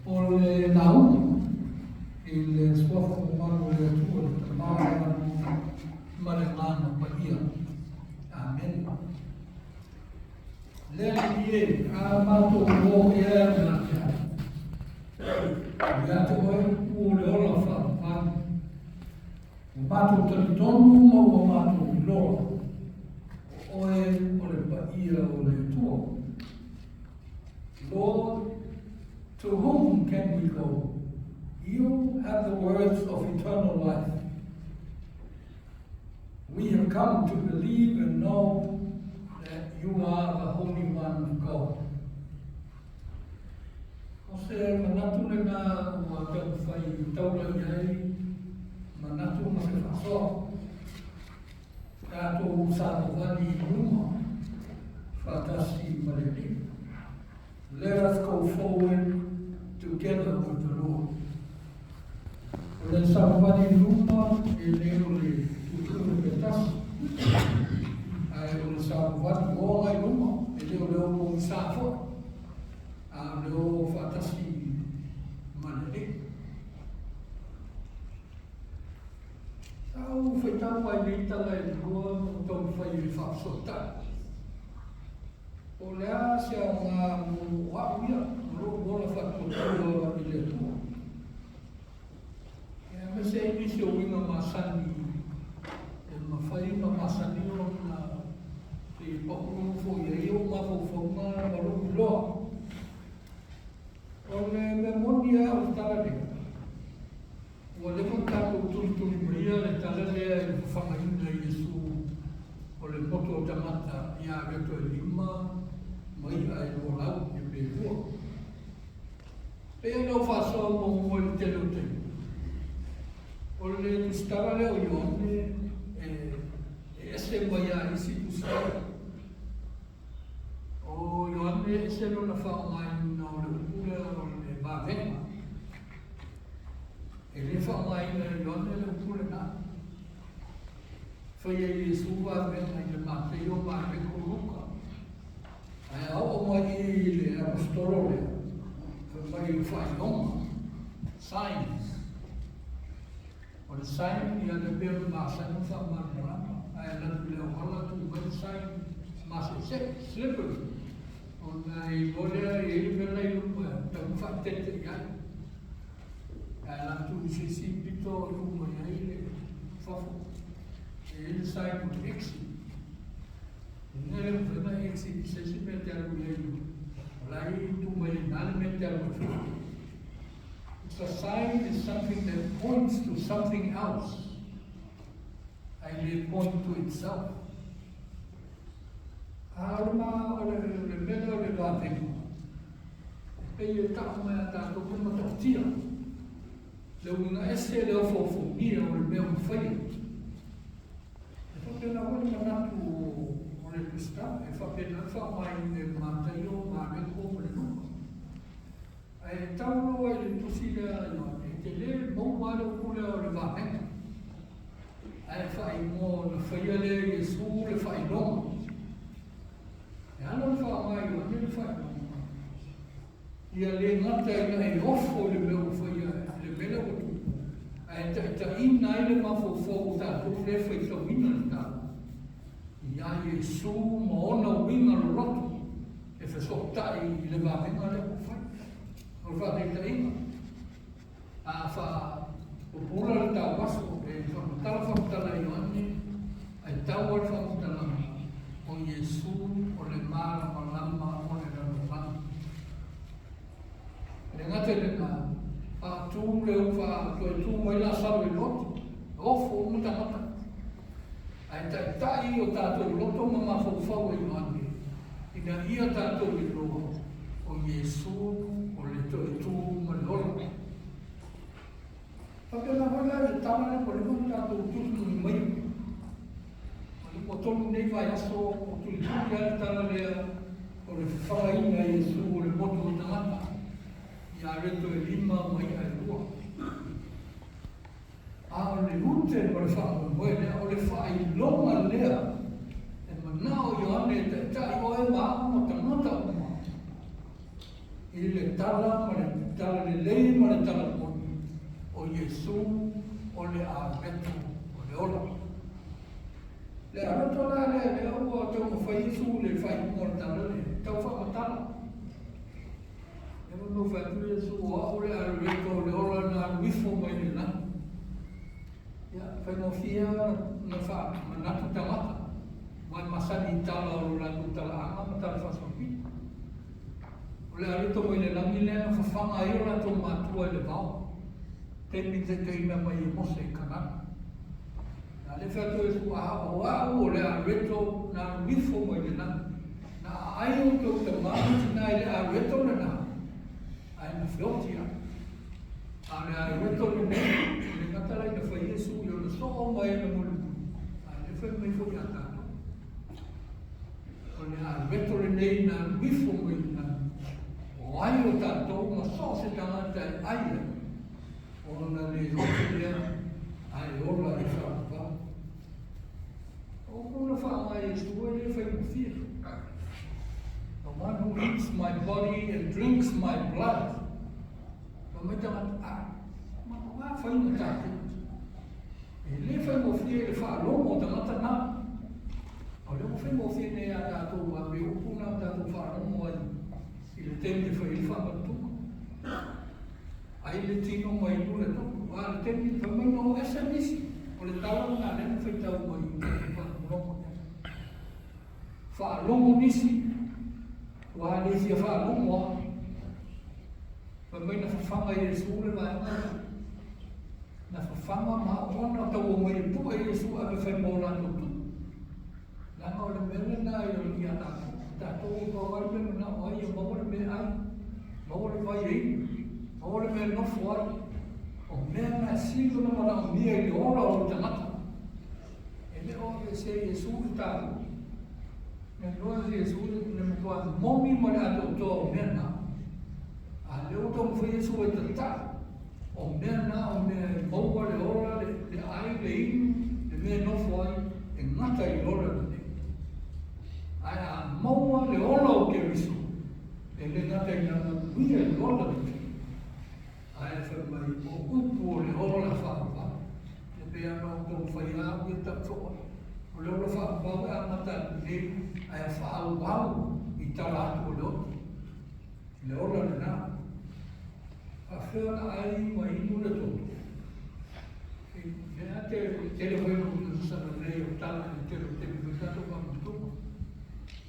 O le lauga i le suafa mamalu o le Atua le Tama ma le Agaga Paia. Amene. Le Alii e, a matou o ea ia te au. Ia te oe upu o le ola faavavau. Ua matou talitonu ma ua matou iloa, o oe o le paia o le Atua. Lord, to whom can we go? You have the words of eternal life. We have come to believe and know that you are the Holy One of God. O se manatu lena ua taumafai taula i ai manatu ma se faasoa. Tatou savavali i luma faatasi ma le Alii. Let us go forward together with the Lord. O le savavali i luma e le o le tutu le petasi, ae o le savavali o agai luma, e le o le o pogisa foi, a o le o faatasi ma le Alii. Sa ou faitau ai nei tala e lua ma ou taumafai e faafesootai. Po o le a se aoga mo au ia, ma lou ola faatuatua i le Atua. E aemaise ai nisi o uiga masani e mafai ma masani ona se pau foi ai ou mafaufauga ma lou iloa. O le mea moni lava o le tala lea, Ua leva ona tatou tulituli maia le tala lea i le fafagaina e Iesu o le poto o tagata ia areto e lima ma i'a e lualau ia pe lua. Pei ona ou faasoa muamua i le tele o taimi, o le tusitala lea o Ioane e ese mai lava i isi tusitala. O Ioane e ese lona faaaogaina o le upu lea o le vavega. E le faaaogaina e Ioane le upu lena. Faia e Iesu vavega i le Mateio, Mareko, Luka. Ae a oo mai i le Aposetolo lea, fai mai o faailoga, signs. O le sign ia le mea o le masani ona faamalamalama, ae alu atu i le auala tu mai le sign masese, slippery. Ona e iloa lea e i ai le mea la i luma e tatau ona faaeteete i ai. Ae alu atu i se isi pito tu mai ai le fafo. E i ai le sign o le exit. Ina le mafai ona exit i se isi mea e te alu i ai. O la e tu mai ai i ina le mea e te alu ai. It's a sign is something that points to something else. Ae le point to itself. A o le ma, o le, le mea lea o le vavega, e pei e tau mai a tatou le matautia. Le uiga ese le ofoofounia o le mea ua faia. E faapena foi le manatu o le Tusitala, e faapena le faaaogaina e Mataio, Mareko ma le Luka. Ae tau loa i le tusi lea a Ioane, e te le maua lava le upu lea o le vavega. Ae faaigoa ona faia lea e Iesu le faailoga. E ala ona faaaoga e Ioane le faailoga, ia le gata ina e ofo i le mea ua faia, le mea lea ua tupu, ae taitaiina ai le mafaufau o tatou lea e faitauina le tala, ia Iesu ma ona uiga loloto. E fesootai i le vavega lea ua fai. O le faataitaiga, a faapupula le tauaso e faamatala faamatala e Ioane, ae tau ai le faamatalaga, o Iesu o le malamalama o le lalolagi. E le gata i lena, faatu le toe tu mai Lasalo i le oti, e ofo uma tagata. Ae taitai o tatou loto ma mafaufau e Ioane, ina ia tatou iloa o Iesu o le toe tu ma le ola. Faapena foi la i le tala lea ua leva ona tatou tulituli maia. Ua tolu nei vaiaso o tulituli lava le tala lea o le fafagaina e Iesu o le motu o tagata ia reto e lima ma i'a e lua. A o le ute ma le faamoemoe lea, o le faailoga lea e manao Ioane e taitai oe ma au ma tagata uma i le tala ma le tala lelei. lelei ma le tala moni, o Iesu o le areto o le ola. Le areto la lea, lea ua taumafai Iesu i le faaiuga o le tala lea, tau faamatala. Lea ua tau fai atu Iesu, o au le areto o le ola na alu ifo mai le lagi. Ia, faigofie lava ona faamanatu tagata, aua e masani i tala o lo latou talaaga ma tala faasolopito. O le areto mai le lagi lea na fafaga ai o latou matua i le vao, taimi na taitaiina mai e Mose i Kanana. A lea e fai atu Iesu, a o au o le areto na alu ifo mai le lagi, na aai outou tama ma tina i le areto lena, ae na feoti lava. A o le areto lenei, e le gata la ina fai Iesu i ona soo mai ana mulimuli, a o lea e fai mai foi ia tatou. O le areto lenei na alu ifo mai le lagi, o ai o tatou ma so o se tagata e ai ai, ona le oti lea ae ola i le faavavau. O upu na faaaoga e Iesu e le faigofie. The one who eats my body and drinks my blood. Fai mai tagata, ah, ma o a faiga tatou. E le faigofie i le faalogo o tagata na. O lea ua faigofie nei ia tatou a pei o upu na tatou faalogo ai i le taimi e fai ai le faamanatuga. Ai le tino ma inu le toto. A o le taimi fai mai na o ese nisi. O le tala lena lea na faitau mai i le faalogologo i ai. Faalogo nisi, ua le fia faalogo lava. Fai mai na fafaga Iesu le vaega lea. Na fafaga ma ona tau omai e pue Iesu ave fai mo latou tupu. Leaga o le mea lena ia tatou. Tatou e pau lava le mea manao ai ia maua le meaai, maua le vai e inu, maua le mea e nofo ai. O mea na e sili ona manaomia i le ola o le tagata. E le o aveesea Iesu le taua. Na iloa e Iesu le matua moni ma le atoatoa o mea na. A lea ua taumafai Iesu e tatai, o mea na o mea e maua le ola, le ai, le inu, le mea e nofo ai, e gata i le ola lenei. Ae a maua le ola o Keriso, e le gata ina manuia i le ola lenei, ae fai mai o upu o le ola faavavau. E pei lava ona ou taumafai au ia tau soo ai. O le ola faavavau e amata atu nei ae faaauau i tala atu o le ola. Le ola lena. Faafefea ona ai ma inu le toto? Lea te tele foi ona sasana nei o tala i le tele o taimi foi tatou faamatatuga.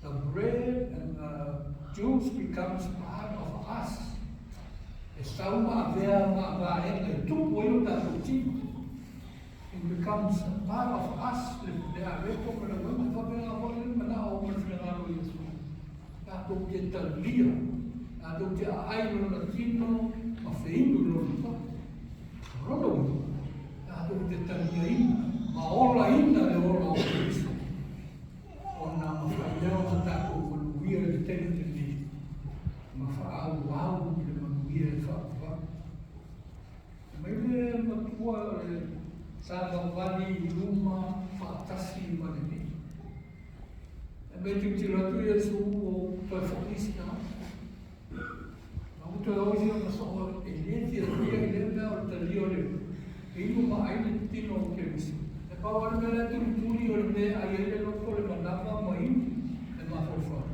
The bread and the juice becomes part of us. E sau ma avea ma vaega e tupu ai o tatou tino. It becomes part of us le areto ma le uaina. E faapena foi le manao ma le finagalo o Iesu. Tatou te talia, tatou te aai i lona tino ma feinu i lona toto. O lona uiga, tatou te taliaina ma olaina le ola o Keriso, ona mafai lea ona tatou manuia i le taimi lenei ma faaauau i le manuia e faavavau. Mai le matua o le savavali i luma faatasi ma le Alii. E mea tilotilo atu Iesu ua toe foi isi tagata. Ma ua toe o isi ona soo e le fiafia i lea mea o le talia o le inu ma ai le tino o Keriso. E pau lava le mea la e tulituli o le mea e ai ai le loto le manava ma inu le mafaufau.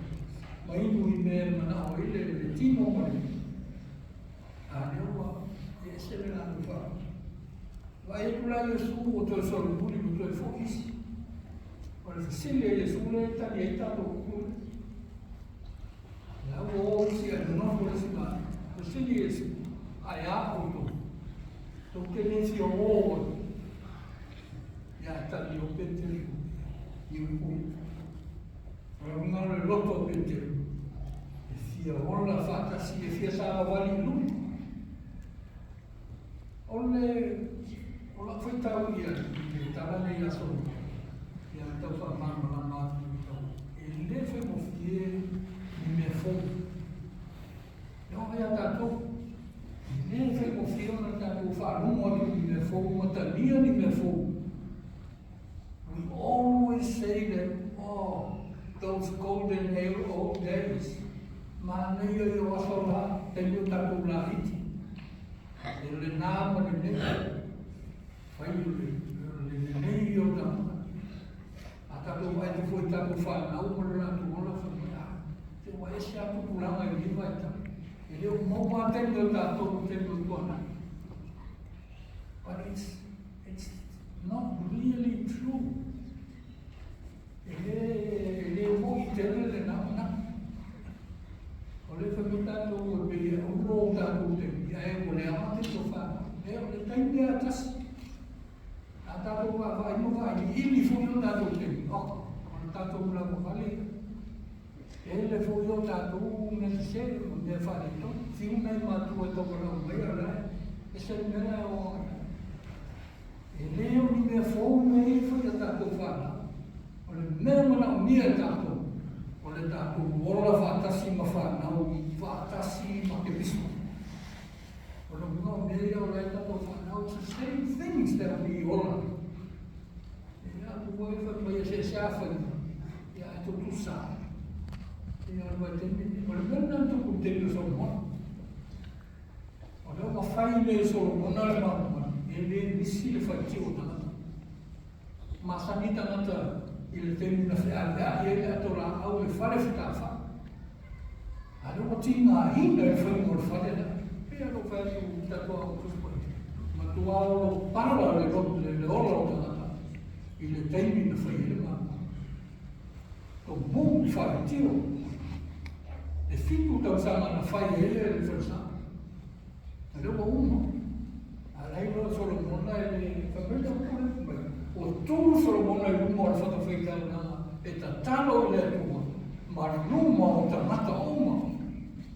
Ma inu i mea e manao ai le tino ma le A lea ua e ese le latou faalogo. Vaai atu la Iesu ua toe solomuli ua toe foi isi. O le fesili a Iesu lea e tali ai tatou upu lea. La ua o isi ae nonofo le isi vaega. Fesili Iesu, ae a outou? Tou te le fia o ai? Ia tali o Peteru i upu ia. O le uiga o le loto o Peteru, e fia ola faatasi, e fia savavali i luga. O le o lau faitau ia i le tala lea ia Solomona, ia tau faamalamalama atu i tau, e le faigofie ni mea fou. E oo ia tatou, e le faigofie ona tatou faalogo atu i ni mea fou ma talia ni mea fou. We always say that, oh, those golden old days, manaia ia o aso la, taimi o tatou laiti. E o lenā ma lenei, fai o le lelei o tagata. A tatou vaai atu foi i tatou fanau ma le latou ola, fai mai, a, se ua ese lava tupulaga i lenei vaitau. E le o maua lava taimi o tatou i taimi o tuanai. But it's not really true. E le moni tele lenā manatu. O lea fai mai tatou e pei e ulo o tatou taimi, ae ua leaga taimi o fanau. E o le taimi lava e tasi. A tatou vaavaai ma vailiili foi o tatou taimi, oh, o le tatou lavavale ia. Tele foi o tatou mea sese ma mea faaletonu. Fiu nai matua e taualaau mai, a o la e ese le mea la e o ai. E le o ni mea fou mea ia e fai ia tatou fanau. O le mea manaomia e tatou, o le tatou ola faatasi ma fanau faatasi ma Keriso. O le uiga o mea ia o la e tatou fanau, it's the same things that we ola. E a tu foi fai mai e se se a fai, ia e tutusa. Ia o le vaitaimi, o le mea lena na tupu i le taimi o Solomona. O lea ua fai le Solomona le malumalu, e le misi le faitio o tagata. Masani tagata i le taimi na feaveai ai le atolaau i le fale fetafai. A lea ua tigaina i le faiga o le fale lea. Pei lava ona ou fai atu i tatou aoga Tusi Paia, matua olo pala le ola o tagata i le taimi na fai ai le malumalu. Tomu i faitio. E 7 tausaga na fai ai le falesa. A lea ua uma. A la iloa Solomona e le fai mai le upu lea mai. Ua tu Solomona i luma o le fatafaitaulaga e tatalo i le Atua ma luma o tagata uma.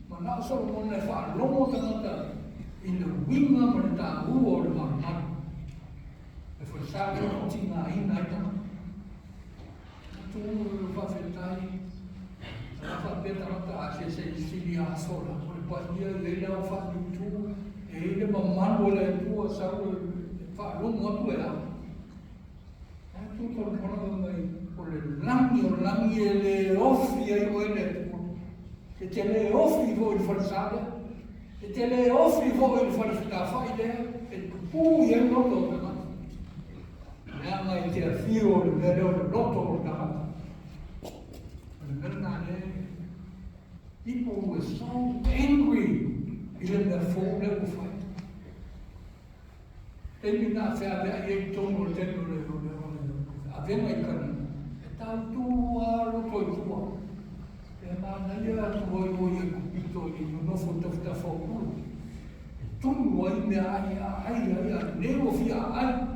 Manao Solomona e faalogo tagata i le uiga ma le taua o le malumalu. E falesa lea ua tigaina ai tagata. Tu faafetai, a faapea tagata a se se sili aso la, o le paia i ai le ao faaliutu, e i ai le mamalu o le Atua sau e faalogo atu e a. Ae tu Solomona fai mai, o le lagi o lagi e le ofi ai oe le Atua. E te le ofi foi i le falesa lea. E te le ofi foi i le fale fetafai lea e pupū i ai loto o tagata. Leaga i te afio o le mea lea o le loto o le tagata. O le mea lena lea, people were so angry i le mea fou lea ua fai. Taimi na feaveai ai i totonu o le taimi o le avega i Kanina, e tautu lava loto i tua. E manaia atu ai o i Aikupito i nonofo i tafatafa o pulu. E tunu ai mea ai aai ai a le ua fia aai.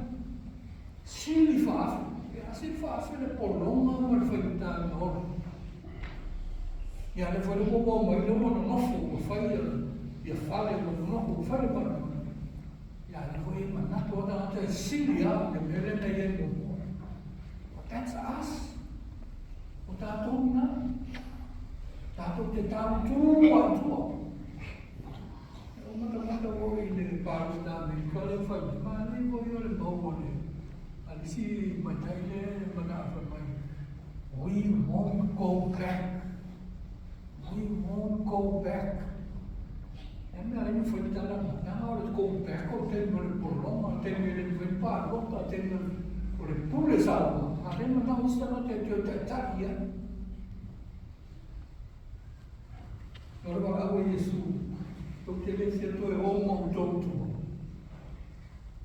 Sili faafe. E a sili faafe le pologa ma le faigata na ola. Ia le foi le ua mai le ua nonofo ua fai ia fale ua nonofo ua fai le malumalu. Ia le foi e manatu o tagata e sili a le mea lea na i ai muamua. But that's us. O tatou na. Tatou te tautu a i tua. E o matamata foi i le palota Amerika lea fai mai, manaia foi o le mau a le a le isi matai lea e manao fai mai, we won't go back. We won't go back. E mea ai na fai tala na, leaga o le go back o le taimi o le pologa, o le taimi e le mafai ona palota, o le taimi o le pule Samoa. A lea e manao isi tagata e toe taitai i ai. O le valaau a Iesu, tou te le fia toe o ma outou tua.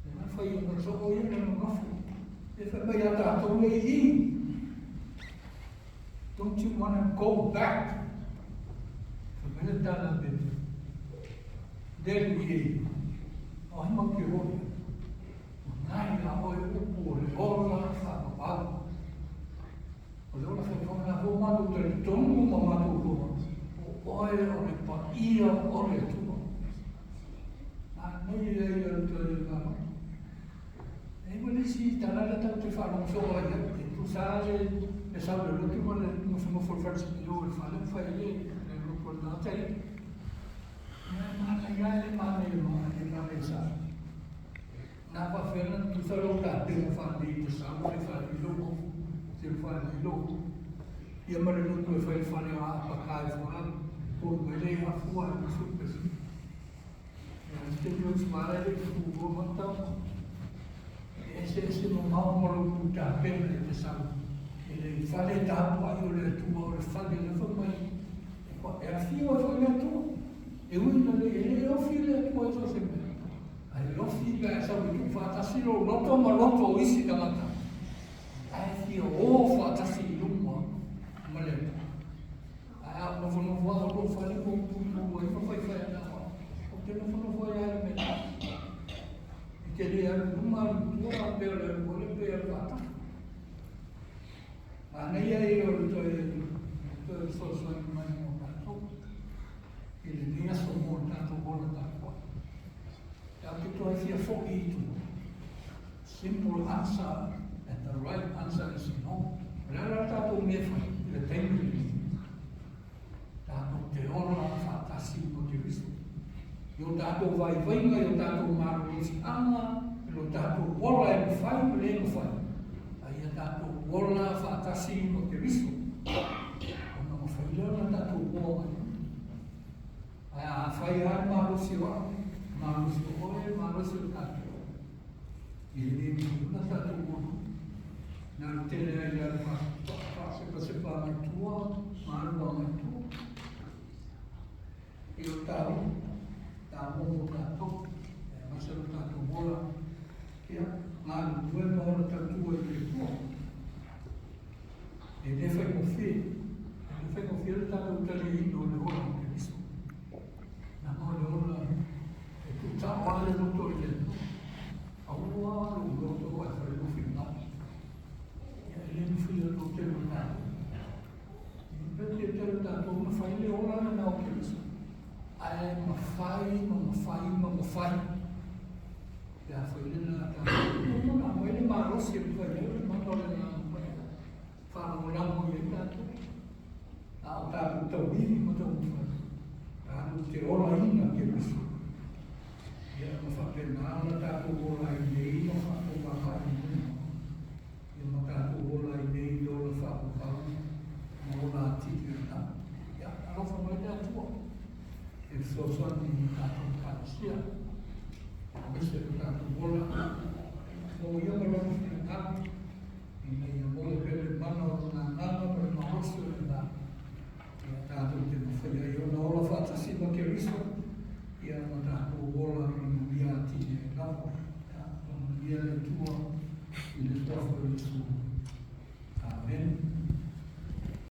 E na fai ona soo ia na nonofo. E fai mai ia tatou le i. Don't you wanna go back? Fai mai le tala a Petero. Lelu i e, o ai mau te hoi. O nai a oe upu o le ola whaapapau. O le ola whaapapau na fo matou talitonu ma matou loa. O oe o le paia o le Atua. Manaia ia le toe vaavaai. E ma le isi tala lea tatou te faalogo soo ai ai, e tusa lava le sau i le lotu ma le nofonofo i le fale sipio i le fale ma fai ai le lotu a le tagata ia. Ia e manaia lava le manaia e manaia sa. Na faapefea ona tusa lou tapena faalelei i te sau le faalelei lou ofu, se le faalelei lou ia ma le lotu e fai le fale o aapaka ai fua, foi mai le afua e usu pesi. Ae le taimi o Ismaela e le i fufulua mai tama. E eseese mamao ma lou tapena i te sau i le fale tapuai o le Atua, o le fale lea fai mai e afio ai foi le Atua. E ui ina le, e le ofi le Atua i so o se mea, ae ofi pe a e sau e tuufaatasi lou loto ma loto o isi tagata, ae fia o faatasi i luma ma le Atua. Ae a ou nofonofo lava o lou fale ma ou tutu ai ma faifai ana au, ou te nofonofo ai lava i le mea tasi. E te le alu i luma alu i tua, pe o le alu ole pe alu faatafa. Manaia ia o le toe toe fesoasoani mai mo tatou i lenei aso mo le tatou ola tapuai. Tatou te toe fia foi i tua. Simple answer and the right answer is no. O le a la le tatou mea e fai i le taimi lenei? Tatou te ola faatasi ma Keriso. I o tatou vaivaiga, i o tatou malolosiaga, i lo tatou ola e mafai ma le mafai, a ia tatou ola faatasi ma Keriso, ona mafai lea ona tatou oa mai luma. Ae a fai lava le malosi o au, malosi o oe, malosi o tatou, e le mafai ona tatou oa. Na alu tele ai le alu faasepasepa agai tua ma alu agai tua. I o tāua, tāua mo tātou, aemaise lo tātou ola, ia, galulue ma ola tautua i le Atua. E le faigofie, e le faigofie le tatou taliaina o le ola o Keriso. Leaga o le ola e tuutao lava le loto i le Atua. Aua lou loto ae fai lou finagalo. Ia, e le mafai e lou tele o tatou. E le tele o tatou ona fai le ola lena o Keriso. Ae mafai ma mafai ma mafai. Pe a fai lena tatou, ona aumai le malosi e mafai ai le mana o le Agaga Paia. Faalagolago i ai tatou. A o tatou tauivi ma taumafai, tatou te olaina Keriso. Ia, ma faapena ona tatou ola ai nei ma faafofoga i luma. Ia ma tatou ola ai nei i le ola faavavau ma ola atili o lena. Ia, alofa mai le Atua e fesoasoani i tatou Ekalesia, aemaise lo tatou ola mo ia ma lona finagalo, ina ia maua pea le mana o lona agaga ma le malosi o le agaga, ia tatou te mafai ai ona ola faatasi ma Keriso, ia ma tatou ola manuia atili ai lava. Ia, faamanuia le Atua i le suafa o Iesu. Amene.